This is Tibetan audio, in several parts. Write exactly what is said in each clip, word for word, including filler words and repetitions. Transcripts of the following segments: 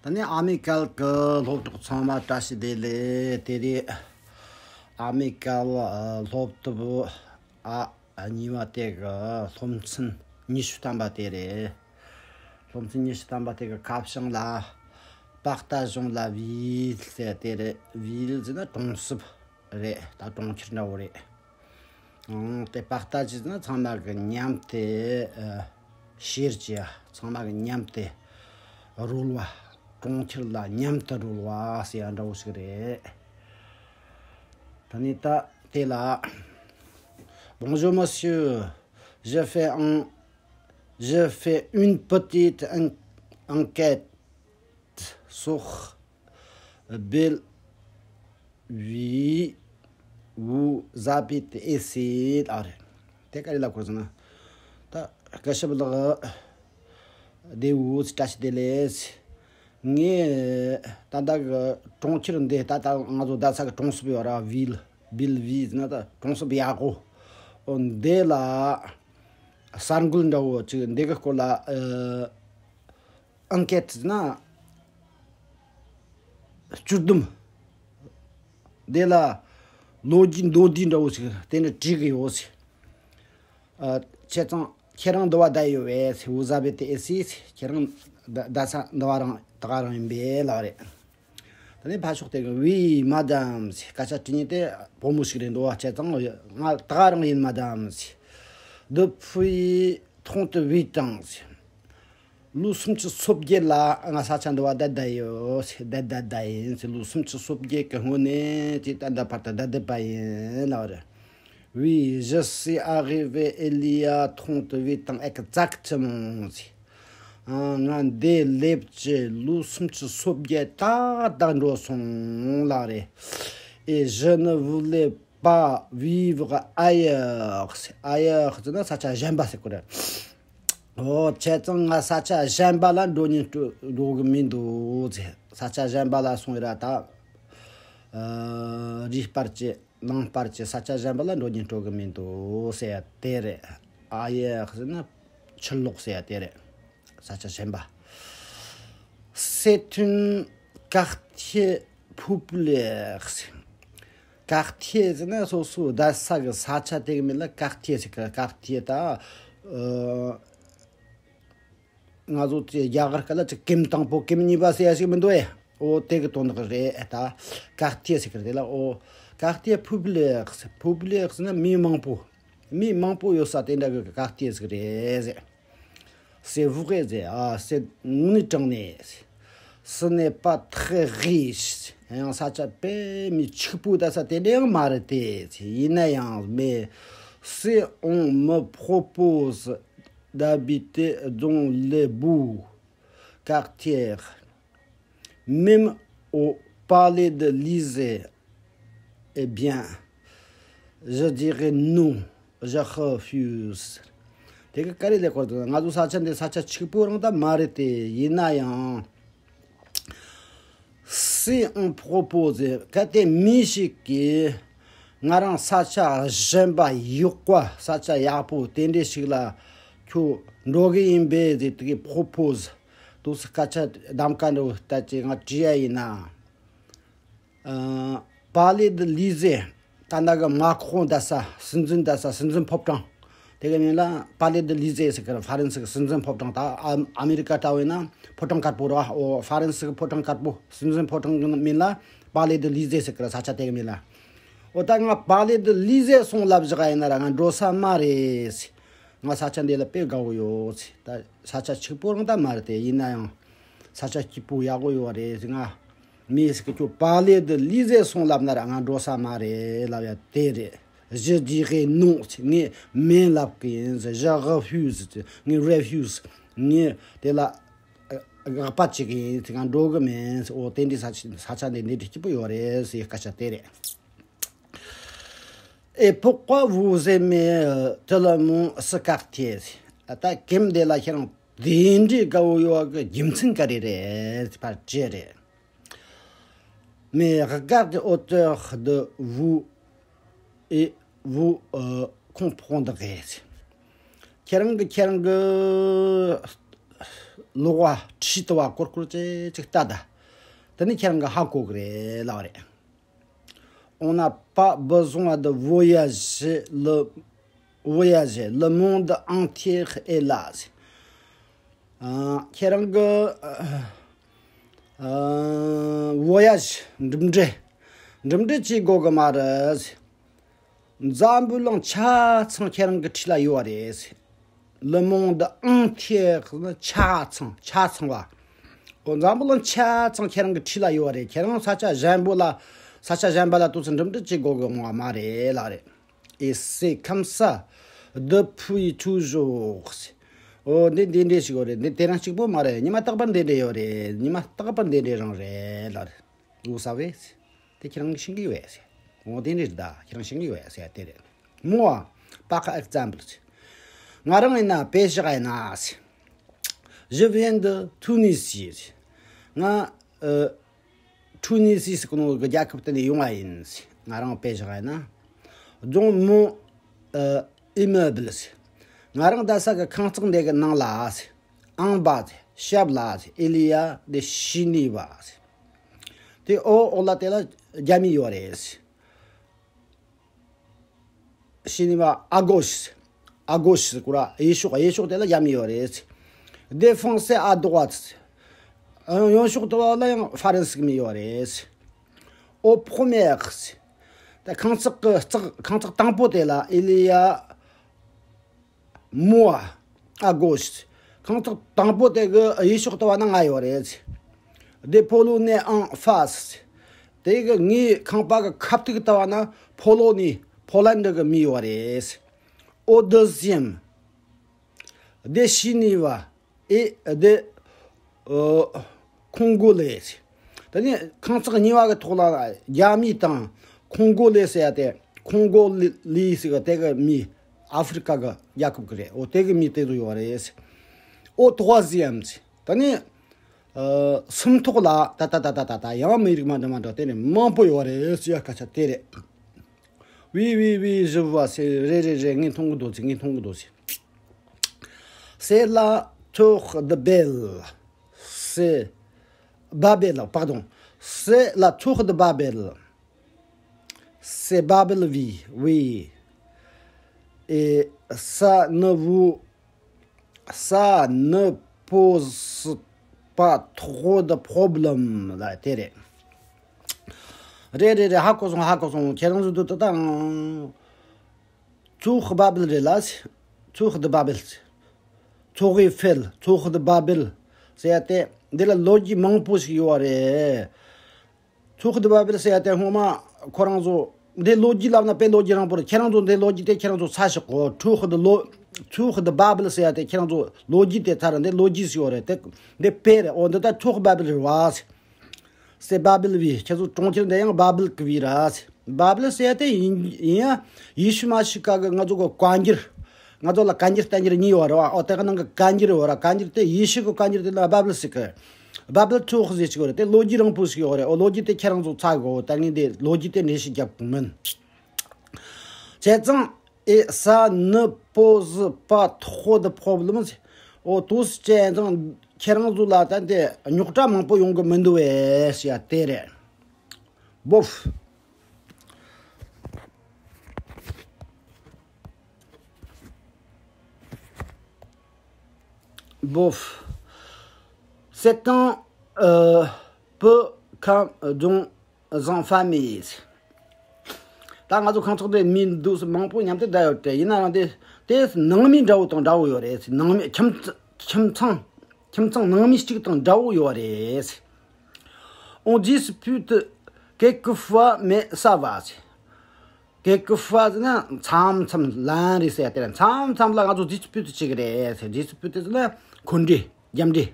ད་ནི་ཨ་མི་ཀལ་གི་སློབ་གྲོགས་ཚང་མ་བཀྲ་ཤིས་བདེ་ལེགས། དེ་རིང་ཨ་མི་ཀལ་སློབ་དེབ་ཨ་གཉིས་པ་དེ་གི་སློབ་ཚན་ཉི་ཤུ་ཐམ་པ་དེ་རེད། སློབ་ཚན་ཉི་ཤུ་ཐམ་པ་དེ་གི་ཁ་བྱང་ལ་partageons la ville ཟེར་དེ་རེད། ville ཟེར་ན་གྲོང་གསེབ་རེད། ད་གྲོང་ཁྱེར་འདྲ་བོ་རེད། ཨང་། དེ་partager ཟེར་ན་ཚང་མ་གི་མཉམ་དུ་ཨ་share བྱེད་ཡ། ཚང་མ་གི་མཉམ་དུ་རོལ་བ། གྲོང་ཁྱེར་ལ་མཉམ་དུ་རོལ་བ་ཟེར་ཡ་འདྲ་བོ་ཞིག་རེད། ད་ནི་ད་དེ་ལ། Bonjour monsieur, je fais un, je fais une petite en- enquête sur Bellevue, vous habitez ici ལབ་རེད། དེ་ག་རེ་ལབ་དགོས་ཟེར་ན། ད་སྐུ་ཞབས་ལགས་བདེ་བོ། བཀྲ་ཤིས་བདེ་ལེགས། ངས་ད་ལྟ་གི་གྲོང་ཁྱེར་འདི། ད་ལྟ་ང་ཚོ་བསྡད་ས་གི་གྲོང་གསེབ་ཡོད་ར། ville, Bellevue ཟེར་ན་ད་གྲོང་གསེབ་ཡག་པོ། འོ་འདི་ལ་གསར་འགོད་འདྲ་བོ་ཅིག་འདི་གི་སྐོར་ལ་ཨ་enquête ཟེར་ན་སྤྱིར་བསྡོམས། དེ་ལ་ལོ་རྒྱུས་མདོར་བསྡུས་འདྲ་བོ་ཞིག་དེ་ནས་བྲིས་གི་ཡོད་ཟེར། ཨ། བྱས་ཙང་ཁྱེད་རང་འདི་བ་བསྡད་ཡོད་པས་ཟེར། vous habitez ici ཟེར། ཁྱེད་རང་བསྡད་བསྡད་ས་འདི་བ་རང་ད་ག་རང་ཡིན་པས་ལབ་རེད། དེ་ནས་ཕར་ཕྱོགས་དེ་གི oui madame ཟེར། སྐད་ཆ་དྲིས་མཁན་དེ་བུ་མོ་ཞིག་རེད་འདུག་བ། བྱས་ཙང་ང་ད་ག་རང་ཡིན་madame ཟེར། depuis trente-huit ans ཟེར། ལོ་སུམ་ཅུ་སོ་བརྒྱད་ལ་ང་ས་ཆ་འདི་བ་བསྡད་བསྡད་ཡོད་ཟེར། བསྡད་བསྡད་བསྡད་ཡིན་ཟེར། ལོ་སུམ་ཅུ་སོ་བརྒྱད་ཀྱི་སྔོན་ནས་དེ་ད་ལྟ་བར་དུ་བསྡད་བསྡད་པ་ཡིན་ལབ་རེད། Oui, je suis arrivé il y a trente-huit ans exactement ཟེར། ཨ། ང་འདི་སླེབས་ཀྱི་ལོ་སུམ་ཅུ་སོ་བརྒྱད་ཏག་ཏག་འགྲོ་སོང་ལབ་རེད། Et je ne voulais pas vivre ailleurs ཟེར། ailleurs ཟེར་ན་ས་ཆ་གཞན་པ་ཟེར་གོ་རེད། འོ། བྱས་ཙང་ང་ས་ཆ་གཞན་པ་ལ་འགྲོ་སྙིང་འགྲོ་འགྲོ་གི་མི་འདུག་ཟེར། ས་ཆ་གཞན་པ་ལ་སོང་ཡོད་ར། ད་ཨ་རུས་སྤར་གྱི་ནང་སྤར་གྱི་ས་ཆ་གཞན་པ་ལ་འགྲོ་སྙིང་འགྲོ་གི་མི་འདུག་ཟེར་ཡ་དེ་རེད། ailleurs ཟེར་ན་ཕྱིར་ལོག་ཟེར་ཡ་དེ་རེད། ས་ཆ་གཞན་པ། C'est un quartier populaire ཟེར། quartier ཟེར་ན་སོ་སོ་བསྡད་ས་གི་ས་ཆ་དེ་གི་མིང་ལ་quartier ཟེར་གི། quartier ད་ཨ། ང་ཚོ་དེ་རྒྱ་གར་སྐད་ལ་ཅིག་ཀེམ་དང་པོ་ཀེམ་གཉིས་པ་ཟེར་ཡ་ཞིག་མི་འདུག་ཨེ། འོ་དེ་གི་དོན་དག་རེད་ད། quartier ཟེར་གི་རེད་ལ། འོ། quartier populaire ཟེར། populaire ཟེར་ན་མི་མང་པོ། མི་མང་པོ་ཡོད་ས་དེ་འདྲ་གི་quartier ཟིག་རེད་ཟེར། C'est vrai ཟེར། ཨ། c'est དངོས་གནས་དྲང་གནས་ཟེར། Ce n'est pas très riche ཟེར། ཡང་ས་ཆ་དཔེ་མི་ཕྱུག་པོ་ད་ས་དེ་འདྲ་ཡང་མ་རེད་དེ་ཟེར། ཡིན་ན་ཡང་mais si on me propose d'habiter dans les beaux quartiers, même au palais de l'Élysée, eh bien, je dirais non, je refuse. དེ་ག་ག་རེ་ལབ་དགོས་འདུག་ང་ཚོ་ས་ཆ་འདི་ས་ཆ་ཕྱུག་པོ་རང་ད་མ་རེད་དེ། ཡིན་ན་ཡང་si on propose གལ་ཏེ་མི་ཞིག་གིས་ང་རང་ས་ཆ་གཞན་པ་ཡག་པ། ས་ཆ་ཡག་པོ་དེ་འདྲ་ཞིག་ལ་ཁྱོད་འགྲོ་གི་ཡིན་པས་ཟེར། དེ་གི་propose དུས་སྐད་ཆ་གདམ་ཀ་འདྲ་བོ་ལྟ་ཅི་ང་དྲིས་ཡ་ཡིན་ན། ཨ། palais de l'Élysée ད་ལྟ་གི་མ་ཁོང་བསྡད་ས། སྲིད་འཛིན་བསྡད་ས། སྲིད་འཛིན་ཕོ་བྲང་། དེ་གི་མིང་ལ་palais de l'Élysée ཟེར་གི་རེད། ཧྥ་རན་སི་གི་སྲིད་འཛིན་ཕོ་བྲང་། ད་ཨ་ཨ་མི་རི་ཀ་ལྟ་བས་ན་ཕོ་བྲང་དཀར་པོ་རེད་བ། འོ། ཧྥ་རན་སི་གི་ཕོ་བྲང་དཀར་པོ། སྲིད་འཛིན་ཕོ་བྲང་གི་མིང་ལ་palais de l'Élysée ཟེར་གི་རེད། ས་ཆ་དེ་གི་མིང་ལ། འོ། ད་ང་palais de l'Élysée སོང་ལབ་བཞག་ཡིན་ན་ར་ང་འགྲོ་ས་མ་རེད་ཟེར། ང་ས་ཆ་འདི་ལ་དཔེ་དགའ་བོ་ཡོད་ཟེར། ད་ས་ཆ་ཕྱུག་པོ་རང་ད་མ་རེད་དེ། ཡིན་ན་ཡང་ས་ཆ་སྐྱིད་པོ་ཡག་པོ་ཡོད་རེད་ཟེར། ང་མི་ཟིག་གིས་ཁྱོད་palais de l'Élysée སོང་ལབ་ན་ར་ང་འགྲོ་ས་མ་རེད་ལབ་ཡ་དེ་རེད། Je dirais non ཟེར། ངས་མིན་ལབ་གི་ཡིན་ཟེར། Je refuse ཟེར། ངས་refuse ངས་དེ་ལ་དགག་པ་བྱེད་གི་ཡིན་ཟེར། ང་འགྲོ་གི་མིན་ཟེར། འོ། དེ་འདྲའི་ས་ཆ་ས་ཆ་འདི་འདི་འདྲ་སྐྱིད་པོ་ཡོད་རེད་ཟེར། སྐད་ཆ་དེ་རེད། Et pourquoi vous aimez tellement ce quartier ཟེར། ད་ཀེམ་འདི་ལ་ཁྱེད་རང་དེ་འདྲའི་དགའ་བོ་ཡོད་གི་རྒྱུ་མཚན་ག་རེ་རེད་ཕར་དྲིས་རེད། Mais regardez autour de vous et vous euh, comprendrez ཟེར། ཁྱེད་རང་གི་ཁྱེད་རང་གི་ ལོག་པ་ཁྲིད་དུ་བ་སྐོར་སྐོར་ཅིག་ཅིག་ལྟ་ད། དེ་ནི་ཁྱེད་རང་གི་ཧ་གོ་གི་རེད་ལབ་རེད། On n'a pas besoin de voyager, le voyager, le monde entier est là. ཨ། ཁྱེད་རང་གི་ཨ་ཨ་voyage འགྲིམ་འགྲུལ་འགྲིམ་འགྲུལ་བྱེད་དགོས་གི་མ་རེད། འཛམ་བུ་གླིང་ཆ་ཚང་ཁྱེད་རང་གི་འཁྲིས་ལ་ཡོད་རེད། Le monde entier ནི་ཆ་ཚང་ཆ་ཚང་བ། འོ་འཛམ་བུ་གླིང་ཆ་ཚང་ཁྱེད་རང་གི་འཁྲིས་ལ་ཡོད་རེད། ཁྱེད་རང་ས་ཆ་གཞན་པོ་ལ་ས་ཆ་གཞན་པ་ལ་ཏོག་ཙམ་འགྲིམ་འགྲུལ་བྱེད་དགོས་གི་མ་མ་རེད་ལབ་རེད། Et c'est comme ça depuis toujours. འོ་འདི་འདི་འདྲས་ཞིག་ཡོད་རེད། འདི་དེ་རིང་གཅིག་པོ་མ་རེད། ཉི་མ་རྟག་པར་འདི་འདྲས་ཡོད་རེད། ཉི་མ་རྟག་པར་འདི་འདྲས་རང་རེད་ལབ་རེད། Vous savez, དེ་ཁྱེད་རང་གིས་ཤེས་ཀྱི་ཡོད་ཟེར། འོ་དེ་འདྲས་རེད་ད། ཁྱེད་རང་ཤེས་ཀྱི་ཡོད་ཟེར་དེ་རེད། Moi, par exemple, ཟེར། ང་རང་ཡིན་ན་དཔེ་བཞག་ཡིན་ན་ཟེར། Je viens de Tunisie ཟེར། ང་ཨ་Tunisie ཟེར་གོ་ནོ་གི་རྒྱལ་ཁབ་དེ་ནས་ཡོང་བ་ཡིན་ཟེར། ང་རང་དཔེ་བཞག་ཡིན་ན། Dans mon ཨ་immeuble ཟེར། ང་རང་བསྡད་ས་གི་ཁང་བརྩེགས་འདི་གི་ནང་ལ་ཟེར། En bas ཟེར། ཞབས་ལ་ཟེར། Il y a des Chinois ཟེར། དེ་འོག་འོག་ལ་དེ་ལ་རྒྱ་མི་ཡོད་རེད་ཟེར། Chinois à gauche ཟེར། À gauche ཟེར་གོ་ར། གཡས་ཕྱོགས་གཡས་ཕྱོགས་དེ་ལ་རྒྱ་མི་ཡོད་རེད་ཟེར། Des Français à droite ཟེར། ཨ་གཡོན་ཕྱོགས་དེ་བ་ལ་ཡང་ཧྥ་རན་སིའི་མི་ཡོད་རེད་ཟེར། Au premier ཟེར། ད་ཁང་བརྩེགས་ཀྱི་བརྩེགས་ཁང་བརྩེགས་དང་པོ་དེ་ལ། Il y a moi à gauche ཟེར། ཁང་བརྩེགས་དང་པོ་དེ་གི་གཡས་ཕྱོགས་དེ་བ་ན་ང་ཡོད་རེད་ཟེར། Des Polonais en face ཟེར། དེ་གི་ངའི་ཁང་པ་གི་ཁ་ཐུག་དེ་བ་ན་ཕོ་ལོ་ནི་ཕོ་ལན་ཌི་གི་མི་ཡོད་རེད་ཟེར། Au deuxième des Chinois et des ཨ་Congolais ཟེར། ད་ནི་ཁང་བརྩེགས་གཉིས་པ་གི་ཐོག་ལ་རྒྱ་མི་དང་ཁོང་གོ་ལེ་ཟེར་ཡ་དེ། ཁོང་གོ་ལི་ཟེར་གི་དེ་གི་མི་ཨ་ཧྥེ་རི་ཀ་གི་རྒྱལ་ཁབ་གི་རེད། འོ་དེ་གི་མི་དེ་ཚོ་ཡོད་རེད་ཟེར། Au troisième ཟེར། ད་ནི་ཨ་སུམ་ཐོག་ལ་ད་ད་ད་ད་ད་ད་ཡང་མི་རིགས་མ་འདྲ་མ་འདྲ་དེ་ནི་མང་པོ་ཡོད་རེད་ཟེར་ཡ་སྐད་ཆ་དེ་རེད། Oui, oui, oui, je vois ཟེར། རེད་རེད་རེད། ངས་མཐོང་གི་འདུག་ཟེར། ངས་མཐོང་གི་འདུག་ཟེར། C'est la tour de Babel. C'est Babel, pardon. C'est la tour de Babel. C'est Babel, oui, oui. Et ça ne vous, ça ne pose pas trop de problèmes ལབ་དེ་རེད། རེད་རེད་རེད། ཧ་གོ་སོང་། ཧ་གོ་སོང་། ཁྱེད་རང་ཚོ་འདི་ལྟ་སྟངས། Tour Babel རེད་ལ། Tour de Babel. Tour Eiffel, Tour de Babel ཟེར་ཡ་དེ་འདི་ལ་ལོ་རྒྱུས་མང་པོ་ཞིག་ཡོད་རེད། Tour de Babel ཟེར་ཡ་དེ་སྔོན་མ་ཁོ་རང་ཚོ་འདི་ལོ་རྒྱུས་ལབ་ན་དཔེ་ལོ་རྒྱུས་རིང་པོ་རེད། ཁྱེད་རང་ཚོ་འདི་ལོ་རྒྱུས་དེ་ཁྱེད་རང་ཚོ་ཚར་ཞིག་གོ། Tour de ལོ། Tour de Babel ཟེར་ཡ་དེ་ཁྱེད་རང་ཚོ་ལོ་རྒྱུས་དེ་ཚར། འདི་ལོ་རྒྱུས་ཞིག་ཡོད་རེད། དེ་འདི་དཔེ་རེད། འོ་འདི་ད་Tour Babel རེད་བ། C'est Babel, oui. ཁྱེད་ཚོ་གྲོང་ཁྱེར་འདི་ཡང་Babel གི་བི་ར། Babel ཟེར་ཡ་དེ་ཡིན་ཡིན་ཡ། ཡེ་ཤུ་མ་ཤི་ཀ་གི་ང་ཚོ་གི་བཀའ་འགྱུར། ང་ཚོ་ལ་བཀའ་འགྱུར་བསྟན་འགྱུར་གཉིས་ཡོད་རེད་བ། ཨོ་དེ་གི་ནང་གི་བཀའ་འགྱུར་ཡོད་ར། བཀའ་འགྱུར་དེ་ཡེ་ཤུ་གི་བཀའ་འགྱུར་དེ་ལ་Babel ཟེར་གི། Babel Tour ཟེར་གྱི་ཡོད་རེད། དེ་ལོ་རྒྱུས་རིང་པོ་ཞིག་ཡོད་རེད། ཨོ་ལོ་རྒྱུས་དེ་ཁྱེད་རང་ཚོ་ཚར་དགོས། ད་ངས་འདི་ལོ་རྒྱུས་དེ་འགྲེལ་བཤད་རྒྱབ་གི་མིན། བྱས་ཙང་། Et ça ne pose pas trop de problèmes. འོ་དུས་ཅན་དང་ཁྱེད་རང་ཚོ་ལ་ད་དེ་རྙོག་དྲ་མང་པོ་ཡོང་གི་མི་འདུག་བས་ཟེར་ཡ་དེ་རེད། Bof. Bof. C'est un euh, peu comme dans en famille. ད་ང་ཚོ་ཁང་བརྩེགས་དེ་མི་འདུག་སེ་མང་པོ་མཉམ་དུ་བསྡད་ཡོད་དེ། ཡིན་ན་ཡང་དེ་དེ་ནང་མི་འདྲ་བོ་དང་འདྲ་བོ་ཡོད་རེད། ནང་མི་ཁྱིམ་ཁྱིམ་ཚང་ཁྱིམ་ཚང་ནང་མི་གཅིག་དང་འདྲ་བོ་ཡོད་རེད། On dispute quelquefois, mais ça va. Quelquefois ཟེར་ན་མཚམས་མཚམས་ལན་རེ་ཟེར་ཡ་དེ་རེད། མཚམས་མཚམས་ལ་ང་ཚོ་dispute བྱེད་ཀྱི་རེད། Dispute ཟེར་ན་འཁོན་འགྲས། རྒྱབ་འགྲས།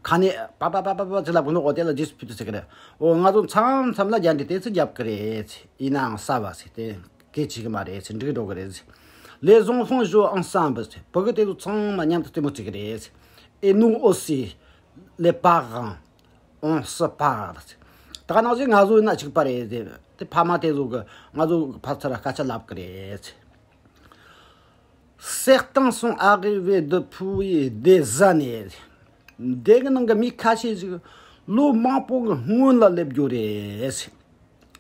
ཁ་ནས་པ་པ་པ་པ་པ་ཅི་ལབ་གི་འདུག་འོ་དེ་ལ་dispute ཟེར་གི་རེད། འོ་ང་ཚོ་མཚམས་མཚམས་ལ་རྒྱབ་འགྲེལ་དེ་ཚོ་རྒྱབ་གི་རེད། ཡིན་ནའང་ça va ཟེར་དེ་སྐད་ཆ་གི་མ་རེད་ཟེར་འགྲིག་འགྲོ་གི་རེད། Les enfants jouent ensemble ཟེར། ཕྲུ་གུ་དེ་ཚོ་ཚང་མ་མཉམ་དུ་རྩེད་མོ་རྩེ་གི་རེད། Et nous aussi, les parents, on se parle ཟེར། ད་ག་ནང་བཞིན་ང་ཚོ་ཡིན་ན་གཅིག་པ་རེད་ཟེར། དེ་ཕ་མ་དེ་ཚོ་གི་ང་ཚོ་ཕ་ཚུར་སྐད་ཆ་ལབ་གི་རེད་ཟེར། Certains sont arrivés depuis des années. འདི་གི་ནང་གི་མི་ཁ་ཤས་ཤིག་ལོ་མང་པོ་གི་སྔོན་ལ་སླེབས་རྒྱུ་རེད།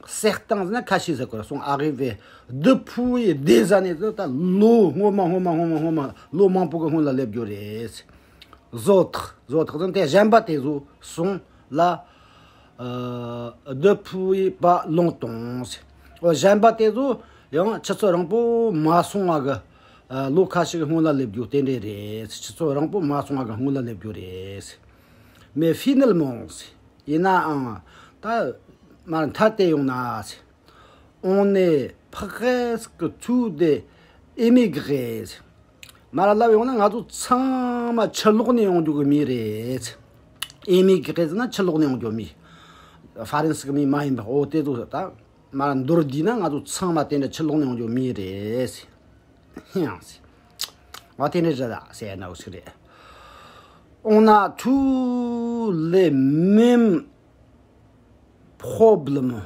Certains ཟེར་ན་ཁ་ཤས་ཟེར་གོ། Sont arrivés depuis des années ཟེར་ད་ལོ་སྔོན་མ་སྔོན་མ་སྔོན་མ་སྔོན་མ་ལོ་མང་པོ་གི་སྔོན་ལ་སླེབས་རྒྱུ་རེད། Les autres, les autres ཟེར་ན་དེ་གཞན་པ་དེ་ཚོ་sont là, euh, depuis pas longtemps. འོ་གཞན་པ་དེ་ཚོ་ཡང་ཆུ་ཚོད་རིང་པོ་མ་སོང་བ་གི་ཨ། ལོ་ཁ་ཤས་སྔོན་ལ་སླེབས་རྒྱུ་དེ་འདྲས་རེད། ཆུ་ཚོད་རིང་པོ་མ་སོང་བ་གི་སྔོན་ལ་སླེབས་རྒྱུ་རེད། Mais finalement ཡིན་ནའང་ད་མར་མཐར་དེ་ཡོང་ན། On est presque tous des émigrés. མར་ལབ་ཡོང་ན་ང་ཚོ་ཚང་མ་ཕྱིར་ལོག་ནས་ཡོང་རྒྱུ་གི་མི་རེད། Émigrés ཟེར་ན་ཕྱིར་ལོག་ནས་ཡོང་རྒྱུ་མི། ཧྥ་རན་སི་གི་མི་མ་ཡིན་པ། འོ་དེ་ཚོ་ད་མར་མདོར་བསྡུས་ན་ང་ཚོ་ཚང་མ་དེ་འདྲ་ཕྱིར་ལོག་ནས་ཡོང་རྒྱུ་མི་རེད། ཧང་སི། ང་དེ་འདྲ་རེད་ཟེར་ན་འུ་ཚིག་རེད། On a tous les mêmes problèmes.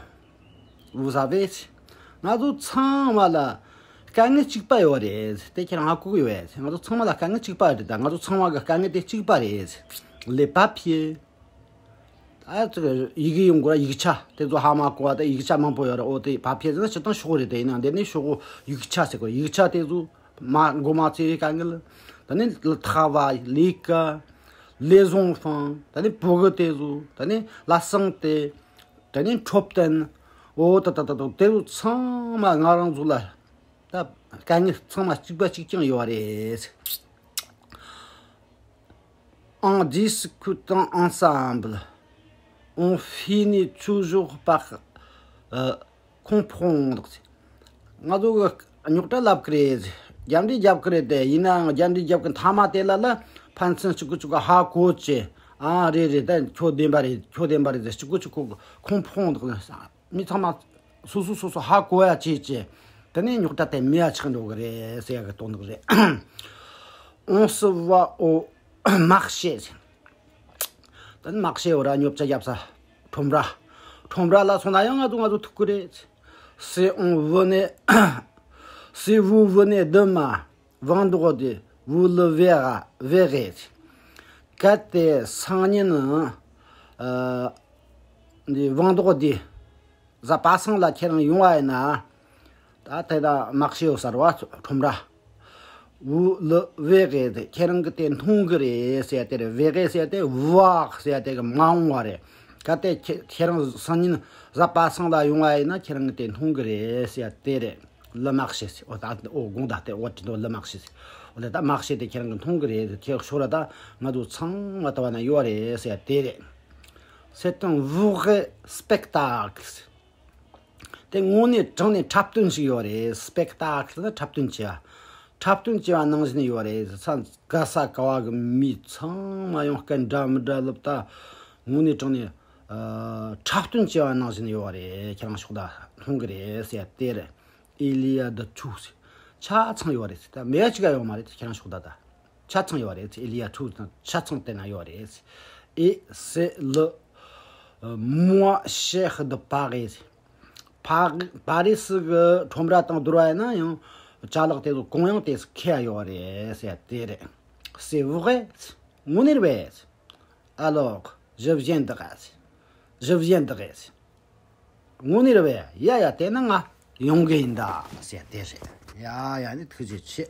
Vous savez, ང་ཚོ་ཚང་མ་ལ་དཀའ་ངལ་གཅིག་པ་ཡོད་རེད། དེ་ཁྱེད་རང་ཧ་གོ་གི་ཡོད་རེད། ང་ཚོ་ཚང་མ་ལ་དཀའ་ངལ་གཅིག་པ་རེད། ད་ང་ཚོ་ཚང་མ་གི་དཀའ་ངལ་དེ་གཅིག་པ་རེད། Les papiers. ད་ཡི་གེ་ཡོང་དགོས་ར། ཡིག་ཆ་དེ་ཚོ་ཧ་མ་གོ་བ། ད་ཡིག་ཆ་མང་པོ་ཡོད་ར། འོ་དེ་papiers ཟེར་ན་སྤྱིར་བཏང་ཤོག་བུ་རེད། དེ་ཡིན་ན་འདི་ནས་ཤོག་བུ་ཡིག་ཆ་ཟེར་གོ། ཡིག་ཆ་དེ་ཚོ་མ་མགོ་མ་ཚོས་དཀའ་ངལ། ད་ནི་ལ་ཐ་བ་ལི་ཀ་les enfants། ད་ནི་ཕྲུ་གུ་དེ་ཚོ། ད་ནི་la santé། ད་ནི་འཕྲོད་བསྟེན། འོ་ད་ད་ད་ད་དེ་ཚོ་ཚང་མ་ང་རང་ཚོ་ལ་ད་དཀའ་ངལ་ཚང་མ་གཅིག་པ་གཅིག་རྐྱང་ཡོད་རེད། En discutant ensemble, on finit toujours par, euh, comprendre. ང་ཚོ་གི་རྙོག་དྲ་ལབ་ཀྱི་རེད། རྒྱབ་འདྲེ་རྒྱབ་ཀྱི་རེད་དེ། ཡིན་ནའང་རྒྱབ་འདྲེ་རྒྱབ་ཀྱི་མཐའ་མ་དེ་ལ་ལ་ཕན་ཚུན་གཅིག་གིས་གཅིག་ག་ཧ་གོ་བྱས། ཨ་རེད་རེད། ད་ཁྱོད་བདེན་པ་རེད། ཁྱོད་བདེན་པ་རེད་ཟེར། གཅིག་གིས་གཅིག་ག་comprendre། མི་ཚང་མ་སོ་སོ་སོ་སོ་ཧ་གོ་ཡ་བྱས་བྱས། དེ་ནས་རྙོག་དྲ་དེ་མེད་ཡ་ཆགས་འགྲོ་གི་རེད་ཟེར་ཡ་གི་དོན་དག་རེད། On se voit au marché. ད་ནི་marché འོ་ར། ཉོ་ཆ་རྒྱབ་ས། ཁྲོམ་ར། ཁྲོམ་ར་ལ་སོང་ན་ཡང་ང་ཚོ་ང་ཚོ་ཐུག་གི་རེད། Si on venait, si vous venez demain, vendredi, vous le verra, verrez. གལ་ཏེ་སང་ཉིན། ཨ། འདི་vendredi། གཟའ་པ་སངས་ལ་ཁྱེད་རང་ཡོང་བ་ཡིན་ན། ད་དེ་ད་marché ཡོད་ས་རེད་བ། ཁྲོམ་ར། Vous le verrez. ཁྱེད་རང་གིས་དེ་མཐོང་གི་རེད་ཟེར་ཡ་དེ་རེད། Verrez ཟེར་ཡ་དེ། Voir ཟེར་ཡ་དེ་གི་མ་འོངས་པ་རེད། གལ་ཏེ་ཁྱེད་ཁྱེད་རང་སང་ཉིན་གཟའ་པ་སངས་ལ་ཡོང་བ་ཡིན་ན་ཁྱེད་རང་གིས་དེ་མཐོང་གི་རེད་ཟེར་ཡ་དེ་རེད། Le marché ཟེར། འོ་ད་འོ་དགོངས་དག་དེ་འོ་དེ་འདོ། Le marché ཟེར། འོ་ད་ད་marché དེ་ཁྱེད་རང་གིས་མཐོང་གི་རེད། ཁྱེད་ཤོག་ར། ད་ང་ཚོ་ཚང་མ་ལྟ་བ་ན་ཡོད་རེད་ཟེར་ཡ་དེ་རེད། C'est un vrai spectacle. དེ་དངོས་གནས་དྲང་གནས་འཁྲབ་སྟོན་ཞིག་ཡོད་རེད། Spectacle ཟེར་ན་འཁྲབ་སྟོན་བྱས་པ། འཁྲབ་སྟོན་བྱས་པ་ནང་བཞིན་ཡོད་རེད། ས་ག་ས་ག་བ་གི་མི་ཚང་མ་ཡང་སྐད་འདྲ་མི་འདྲ་ལབ། ད་དངོས་གནས་དྲང་གནས། ཨ། འཁྲབ་སྟོན་བྱས་པ་ནང་བཞིན་ཡོད་རེད། ཁྱེད་རང་ཤོག་ད་མཐོང་གི་རེད་ཟེར་ཡ་དེ་རེད། Il y a de tout. ཆ་ཚང་ཡོད་རེད། ད་མེད་ཡ་གཅིག་ག་ཡོད་མ་རེད། ཁྱེད་རང་ཤོག་ད་ད། ཆ་ཚང་ཡོད་རེད། Il y a tout. ཆ་ཚང་དེ་ན་ཡོད་རེད། Et c'est le moins cher de Paris. ཕ་པ་རི་སི་གི་ཁྲོམ་ར་དང་བསྡུར་བ་ཡིན་ན་ཡང་ཅ་ལག་དེ་ཚོ་གོང་ཡང་དེ་ཁེ་ཡ་ཡོད་རེད་ཟེར་དེ་རེད། C'est vrai. དངོས་གནས་རེད་པས། Alors, je viendrai. Je viendrai. དངོས་གནས་རེད་པས། ཡ་ཡ། དེ་ན་ང་ཡོང་གི་ཡིན་ད་ཟེར་དེ་རེད། ཡ་ཡ། ནི་ཐུགས་རྗེ་ཆེ།